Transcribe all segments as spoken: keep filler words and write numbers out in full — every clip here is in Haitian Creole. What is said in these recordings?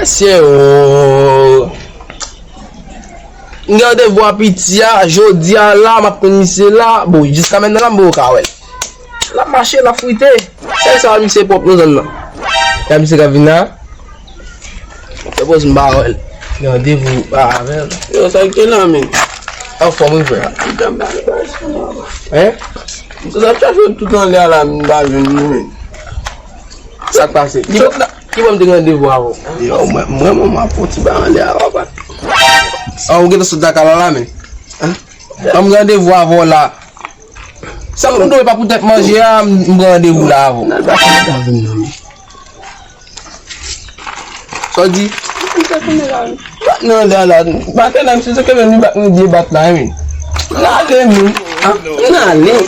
Mesye, o. M gen randevou a piti a, jodi a la, m ap konn misye la. Bon, jiska mentnan la, m poko ka wè l. L ap mache, l ap frite. Sèl sa, misye pwòp nan zòn nan. Ya misye k ap vin la. Se poz m pa wè l. Gen randevou pa avè l. Yo, sa k te la, men? Anfòm, wi, frè. Hein? Misye t ap chache tout anlè a la, m pa jwenn li, men. Sa k pase? Ki bò, ki bò m te gen randevou avè w? Yo, mwen, mwen, mwen, m ap fon ti bay anlè a, papa. Ah, ou gentan sot lakay la, la, men? Hein? Ban m randevou avè w la. Sa m dwe pa poutèt manje a, m m pran randevou la avè w. Nan l pa fè ta vin nan men. Sa w di? Bat nan anlè a la. Bat nan, misye se ke menm li bat nou vye bat la, wi. N ale, men. Ah, n ale.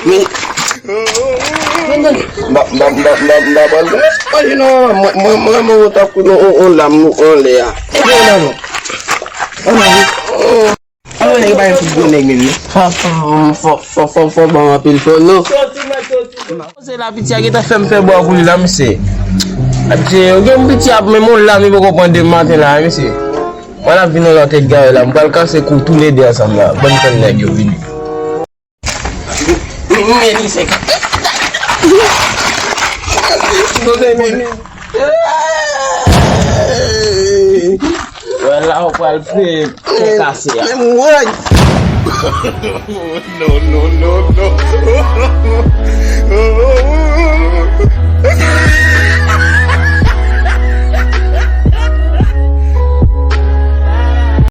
Men. M pa, m pa, m pa, m pa, m pa pral kòmanse manje non, mwen, mwen, mwen, mwen, mwen, tankou yon, yon, yon lam anlè a. Anlè a, non. Anlè a, wi. Anlè a, nèg pa gen tout gwo nèg menm, non. Fò, fò, fò, fò, fò, fò, ban anpil fò, non. Se la piti a gentan fè m fè bwa pou li la, mesye. Mesye, ou gen piti ap menm yon lam li poko pran demen maten la, mesye. Mwen ap vin yon lòt egare la, m pral kase kou toulede ansanm la. Ban m tann nèg yo vini. Men li se ka. Wè la ou pral peye kò kase a. Men mwen. No, no, no, no.